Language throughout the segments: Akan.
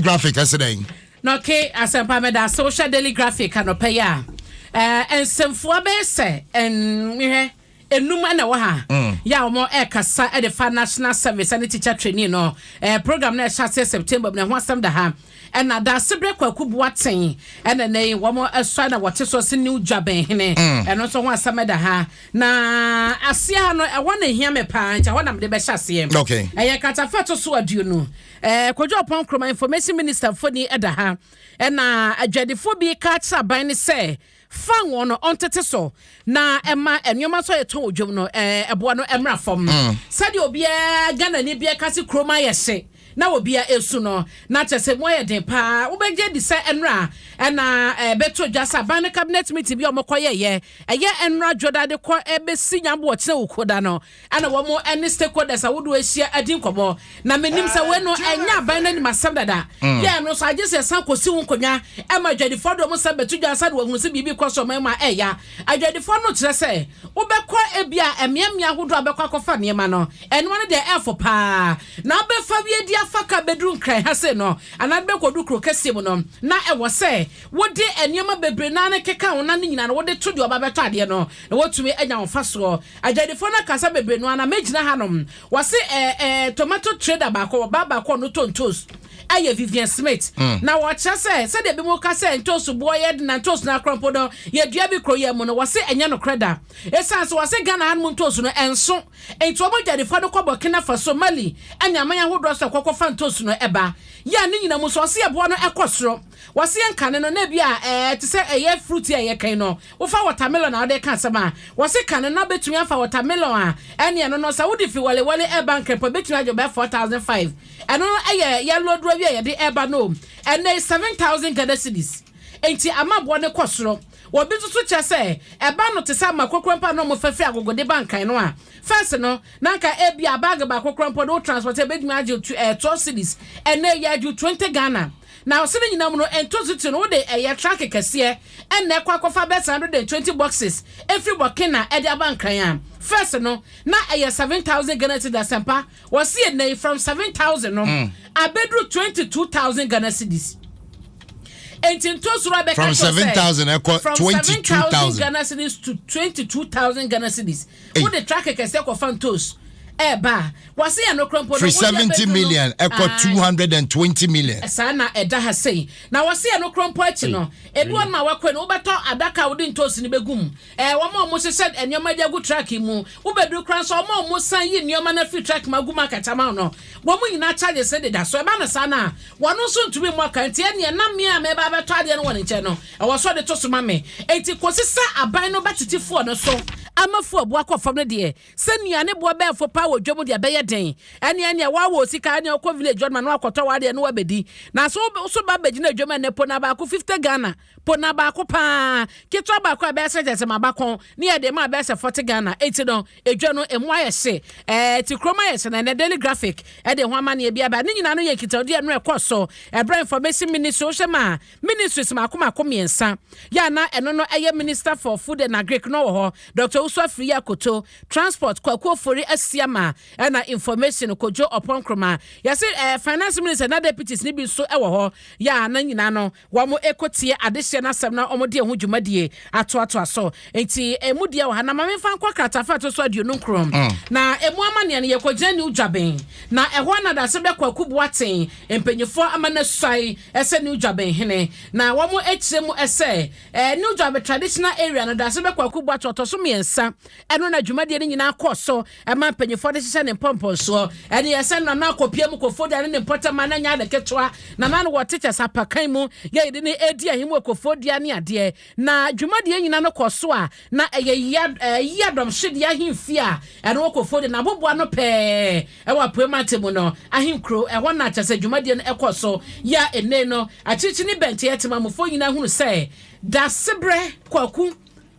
Graphic ɛsɛ dɛn? Na ɔke asɛmpa mɛda ase. Wohwɛ Daily Graphic anɔpɛ yi a, nsɛmfua bɛyɛ sɛ nhwɛ enum ɛna ɛwɔ ha yɛ a wɔn ɛrekasa ɛde fa National Service ɛne teacher training no program na ɛhyɛ aseɛ September mu na ɛho asɛm da ha. Ɛna Daasebrɛ Kwaku Boateng ɛna ne wɔn ɛsɔ na wɔte so sɛ New Dwabenhene, ɛno nso ho asɛm ɛda ha. Na aseɛ ha no, ɛhɔ na ehia me paa, nti ɛhɔ na mede bɛhyɛ aseɛ. Ɛyɛ kratafa to so 20. Kojo Oppong Nkrumah, Information Minister mfoni ɛda ha, ɛna adwadifoɔ bi ka kyerɛ aban ne sɛ fango no ɔntete so na ɛma nneɛma nso a yɛtɔn wɔ dwam no ɛboa no ɛmra fam, sɛdeɛ obiara Ghana ni biara ka se kurom ayɛ hye na obiara esu no, na kyerɛ sɛ mu ayɛ den paa. Wobɛgye di sɛ ɛnra ɛna ɛbɛto dwa sɛ aban no cabinet meeting bi a wɔkɔyɛyɛ, ɛyɛ ɛnra dwoda de kɔ ɛbɛsi nyambo ɔkyerɛ wukuda no, ɛna wɔn ɛne stakeholders ahodoɔ ahyia adi nkɔmɔ. Na menim sɛ wei no ɛnyɛ aban no anim asɛm dada yɛ no so, agye sɛ ɛsan kɔsi wo nkonnwa ɛma adwadifoɔ de wɔn nsa bɛto dwa nsa de wɔhunu sɛ biribi kɔ so ɔman mu a ɛya. Adwadifoɔ no kyerɛ sɛ wobɛkɔ ebi a mmeammea ahodoɔ a bɛkɔ akɔfa nneɛma no, ɛnoa no deɛ ɛfo paa, na wobɛfa wie di afa ka bɛduru Nkran ha sei no anaa bɛkɔdu kuro kɛseɛ mu no, na ɛwɔ sɛ wode nneɛma bebree naa ne keka wo na ne nyinaa no wode to deɛ ɔba bɛtɔ adeɛ no na wɔtumi anya wɔn fa soɔ. Adwadifoɔ no akasa bebree no ana mɛgyina hanom. Wɔse ɛɛ ɛɛ tomato trader baako, ɔbaa baako a ɔno tɔ ntos, ɛyɛ Vivian Smith, na wɔkyerɛ sɛ sɛdeɛ bi mu ka sɛ ntos boɔ yɛ na ntos no akorɔmpo no yɛdua bi kuro yɛ mu no, wɔse ɛnyɛ nokorɛ da, ɛsiane sɛ wɔse Ghana hanom ntos no ɛnso, nti wɔn adwadifoɔ no kɔ Burkina Faso, Mali ɛne aman ahodoɔ so ɛkɔkɔ fa ntos no ɛba yɛ a ne nyina mu so wɔse ɛboɔ no ɛkɔ soro. Wɔse yɛn kane no na bi a te sɛ ɛyɛ fruit a ɛyɛ kan no, wofa watermelon a wɔde ka asɛm a, wɔse kane no bɛtumi afa watermelon a ɛne ɛno no sɛ wode fi Walewale ɛba Nkrepɔ, bɛtumi agye bɛyɛ 4,500. Ɛno no ɛyɛ yɛlɔduro bi a yɛde ɛba no, ɛnɛ 7,000 Ghana cedis, nti amaboɔ no kɔ soro. Wɔbi nso so kyerɛ sɛ ɛba no te sɛ ama kokoro mpa na ɔmo fɛfɛ agogode ba Nkan no a, first no na nka ebi a bag baako koro mpo de wo transport ebetumi agye 12 cedis, ɛnɛ yɛ agye 20 Ghana. Na ɔsɛ ne nyinam no ntosi ti no wode ɛyɛ truck kɛseɛ ɛna ɛkɔ akɔfa bɛɛ 120 boxes efiri Burkina ɛde aba Nkran a, first no na ɛyɛ 7,000 Ghana cedis. Asɛmpa wɔsi ɛnɛ yi from 7,000 no abɛduru 22,000 Ghana cedis. Nti ntosoro abɛka From 7,000 ɛkɔ from 7,000 Ghana cedis to 22,000 Ghana cedis. Wode truck kɛseɛ kɔfa ntos ɛɛba a, wɔsi yɛn no kora mpo no Free 70 million ɛkɔ 220 million. Saa na ɛda ha sei. Na wɔsi yɛn no kora mpo akyi no, ebi wɔn ma wakɔ no, wobɛtɔ adaka a wode ntos no bɛgu mu, wɔn a wɔn hyehyɛ nneɛma de agu truck mu, wobɛduru kora nso, wɔn a wɔn san yi nneɛma no afiri truck mu agu mu akatama no, wɔn nyinaa charges ne deda so. Ɛba no saa na wɔn nso ntumi mu aka, nti ɛnneɛ nam mmea a mɛba abɛtɔ adeɛ no wɔ ne nkyɛn no, ɛwɔ so de to so ma me. Eti kɔsi sɛ aban no bɛtete fuel no so ama fuel bu akɔ fam no deɛ, sɛ nnuane boɔ bɛɛfo paa wɔ dwam deɛ, bɛyɛ den. Ɛneɛ wɔawɔ sika ɛneɛ wokɔ village hɔ ma no akɔtɔ w'adeɛ no wabɛdi. Na so so ba bɛgyina dwam ɛnɛ po na baako 50 Ghana, po na baako paa ketewa baako a ɛbɛyɛ sɛ kyɛ sɛ maba kɔn ne yɛde ma bɛyɛ sɛ 40 Ghana. Eti no edwa no emu ayɛ hye, ti kurom ayɛ hye. Na ɛnɛ Daily Graphic ɛde ho amanneɛ bi aba. Ne nyinaa no yɛ nkitahodie no ɛkɔ so ɛbrɛ Information Ministry. Wohyɛ ma ministries mako mako mmiɛnsa yɛ ana ɛno no ɛyɛ Minister for Food and Agric no wɔ hɔ, Dr Owusu Afriyie Akoto, Transport, Kwaku Ofori Asiama, ɛna Information, Kojo Oppong Nkrumah. Yɛsɛ Finance Minister na deputies ne bi nso ɛwɔ hɔ yɛ a na nyinaa no wɔn ekotie adehyeɛ n'asɛm na wɔn de ɛho dwumadie atoatoa so. Nti emu deɛ wɔ ha na maame nfa nkɔ kratafa to so 29. Na emu amaneɛ no yɛkɔgyina New Dwaben, na ɛhɔ na dase bɛ Kwaku Boateng mpanyinfoɔ ama no suae ɛsɛ New Dwaben hene, na wɔn akyerɛ mu ɛsɛ New Dwaben traditional area no, dase bɛ Kwaku Boateng ɔtɔ so mmiɛnsa, ɛno na dwumadie no nyinaa kɔ so ɛma mpanyinfoɔ de hyehyɛ ne mpɔmpɔnsoɔ. Ɛne yɛsɛ nana akɔpie mu Koforidua ne ne mpɔtɛma na nya ade ketewa. Nana no wɔ teachers apakan mu yɛ yɛde ne edi ahim wɔ Koforidua ne adeɛ, na dwumadie nyinaa no kɔ so a na ɛyɛ yia yia dɔmhyedeɛ ahemfie a ɛno wɔ Koforidua na aboboa no pɛɛ ɛwɔ Apuemante mu no ahenkuro ɛhɔ na kyɛ sɛ dwumadie no ɛkɔ so yɛ a ene no akyirikyiri ne bɛnteɛ temamufoɔ nyinaa hunu sɛ Dasebrɛ Kwaku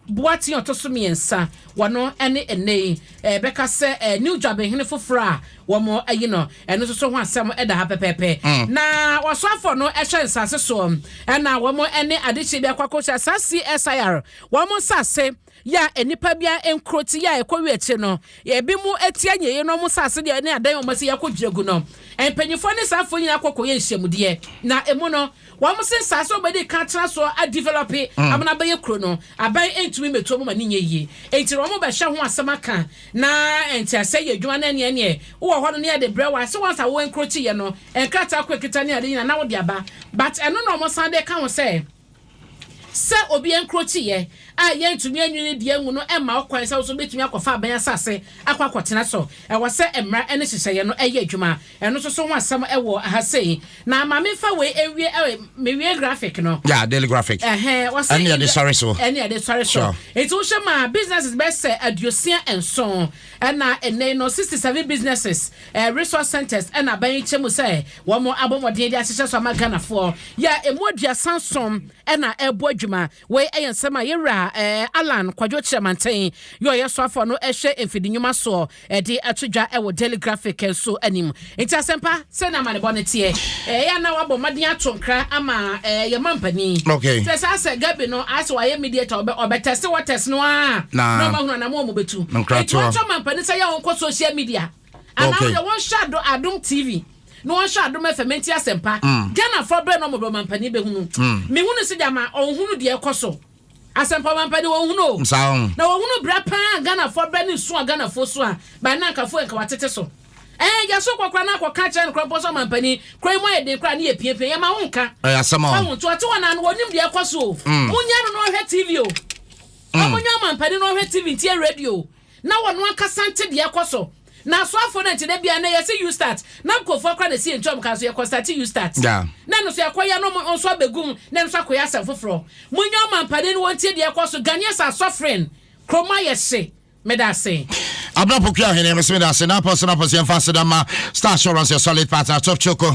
Boateng ɔtɔ so mmiɛnsa wɔno ne ɛnɛ yi bɛka sɛ New Dwabehene foforɔ a. Wɔn ayi no, ɛno nso so ho asɛm ɛda ha pɛpɛɛpɛ. Na wɔsoafo no ɛhyɛ nsase soɔ, ɛna wɔn ɛne adehyɛ bi akɔ akɔhyia saa CSIR wɔn nsase yɛ a nipa bia nkuroti yɛ a ɛkɔ wi akyire no, ebi mu etia nyɛyɛ no, wɔn nsase deɛ ne adan wɔn asi yɛkɔ gyina gu no. Mpanyinfoɔ ne saafoɔ nyinaa kɔ kɔyɛ nhyiamudeɛ, na emu no wɔn se nsase a wɔbɛdi kan tena so adevelop amena bɛyɛ kuro no, aban ntumi mɛtuo mu ma ne nyɛ yie, enti wɔn bɛhyɛ ho asɛm aka na ntiasɛ yɛ adwuma no. Ɛneɛ wowɔ hɔ no ne yɛde brɛ wa sɛ wɔn sa wɔn nkuroti yɛ no, nkrataa kɔ ekita ne ade nyinaa na wɔde aba. But ɛno na wɔn san de ka ho sɛ obi nkuroti yɛ a yɛntumi anwini deɛ ngu no, ɛma ɔkwan sɛ wɔso bɛtumi akɔfa aban asase akɔ akɔtena so. Ɛwɔ sɛ mmara ne hyehyɛeɛ no ɛyɛ adwuma. Ɛno nso so ho asɛm ɛwɔ ha sei. Na maame fa wei ewie, ɛwɔ mewie Graphic no. Yeah, Daily Graphic. Ɛhɛn, wɔsɛ Ɛne yɛde sɔre so. Ɛne yɛde sɔre so. Nti wohyɛ ma businesses bɛsɛ 67, ɛna ɛnɛ no 67 businesses resource centers ɛna aban kyɛ mu sɛ wɔn abɔ mmɔden de ahyehyɛ so ama Ghanafoɔ yɛ emu 37 ɛna ɛbɔ adwuma. Wei ɛyɛ nsɛm a yɛwura Alan Kwadwo Kyerɛmanten yɛ ɔyɛ soafoɔ no ɛhwɛ mfidi nnwuma soɔ ɛde ato dwa ɛwɔ Daily Graphic nso anim. Nti asɛmpa sɛ na amanebɔ no teɛ, ɛyɛ na wabɔ mmɔden ato nkra ama yɛma mpanin sɛ saa sɛ Gabi no asɛ wayɛ mediator, ɔbɛtest waters no a na ɔma hunu anam ɔmo bɛtu. Nkratoɔ. Nti wɔntɔ ma mpanin sɛ yɛ wɔn kɔ social media anaa wɔyɛ wɔn hyɛ Adom TV na wɔn hyɛ Adom FM. Nti asɛmpa, Ghanafoɔ bɛrɛ na ɔmo bɛ ɔma mpanin bɛhunu mehunu sɛ gyama ɔnhunu deɛ ɛkɔ so. Asɛmpa, ɔma mpanin wɔnhunu o. Saa ho. Na wɔhunu brɛ paa Ghanafoɔ brɛ ne su a Ghanafoɔ su a ba na nkafoɔ nka watete so ɛɛ yɛso kɔkora na akɔka kyerɛ no korɔ mpɔ sɛ ɔma mpanin kuro yi mu ayɛ den koraa ne yɛ piapia yɛma wo nka. Ɛyɛ asɛm a. Ɔho nti ɔte hɔ na no wɔnim deɛ ɛkɔ so o. Munya no na ɔhwɛ TV o. Ɔmunya ɔma mpanin na ɔhwɛ TV, ntie radio na wɔno ankasa nte deɛ ɛkɔ so. Na asoafoɔ no nti da bia na yɛsi YouStart na nkurɔfoɔ kora na esi nkyɛn ka so yɛkɔ start YouStart na ɛno so yɛkɔyɛ no, ɔmo nso abɛgum na ɛno nso akɔyɛ asɛm foforɔ. Munya ɔma mpanin no wɔntie deɛ ɛkɔ so. Ghanaians are suffering, kurom ayɛ hye. Meda ase. Abena Pokua Ahene, mesɛ meda ase. Na apɔ so na apɔ so yɛmfa aseda ma Star Assurance, your solid partner, Top Choco,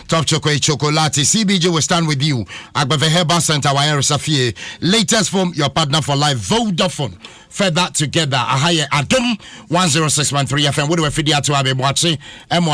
Top Choco, a chocolate. CBG will stand with you. Agbeve Herbal Center, Wayaresa Fie, Latest Phone, your partner for life, Vodafone, further together. Aha yɛ Adom 106.3 FM. Wode wafidi ato abɛboakye ɛmoa.